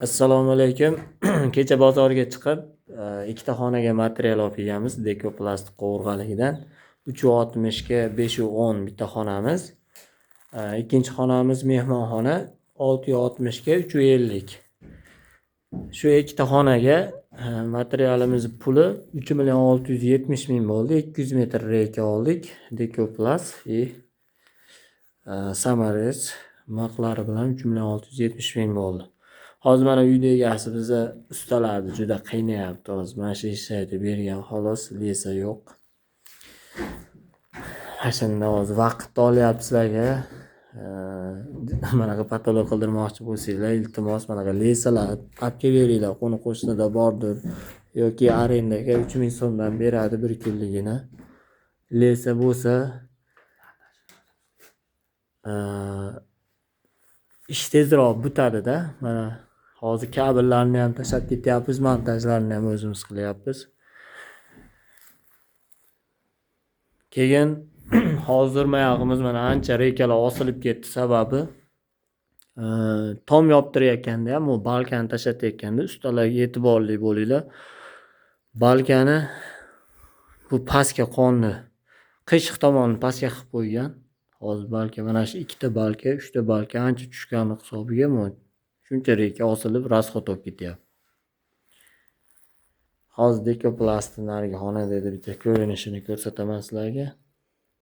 Assalomu alaykum. Kecha bozorga chiqib, ikkita xonaga material olib kelganmiz Dekoplast qovurg'aligidan. 3.60 ga 5.10 bitta xonamiz. Ikkinchi xonamiz mehmonxona 6.60 ga 3.50. Shu ikkita xonaga materialimiz puli 3 million 670 ming bo'ldi. 200 metr reyka oldik. Dekoplast и Samares maqlari bilan 3 million 670 ming bo'ldi. Hozir mana uyni egasi biza ustalarni juda qiynayapti hozir. Mana shu ishni bergan xolos, lesa yo'q. Mana shunda hozir vaqt olyapti sizlarga. Manaqa patolog qildirmoqchi bo'lsanglar, iltimos, manaqa lesalar olib kelaveringlar. Qo'ni qo'shnida bordir yoki arendaga 3000 so'mdan beradi bir kunligini. Lesa bo'lsa, ish tezroq bitadi-da. Mana hozir kabellarni ham tashlab ketyapmiz, montajlarni ham o'zimiz qilyapmiz. Keyin hozir mayog'imiz mana ancha reykalar osilib ketdi, sababi tom yoptirayotganda ham u balkani tashlatayotganda ustalarga e'tiborli bo'linglar. Balkani bu pastga qonni qiyshiq tomonini pastga qilib qo'ygan. Hozir balka mana shu ikkita balka, uchta balka ancha tushgani hisobiga shuncha reyka osilib rasxod bo'lib ketyapti. Hozir Dekoplastni narigi xonada bitta ko'rinishini ko'rsataman sizlarga.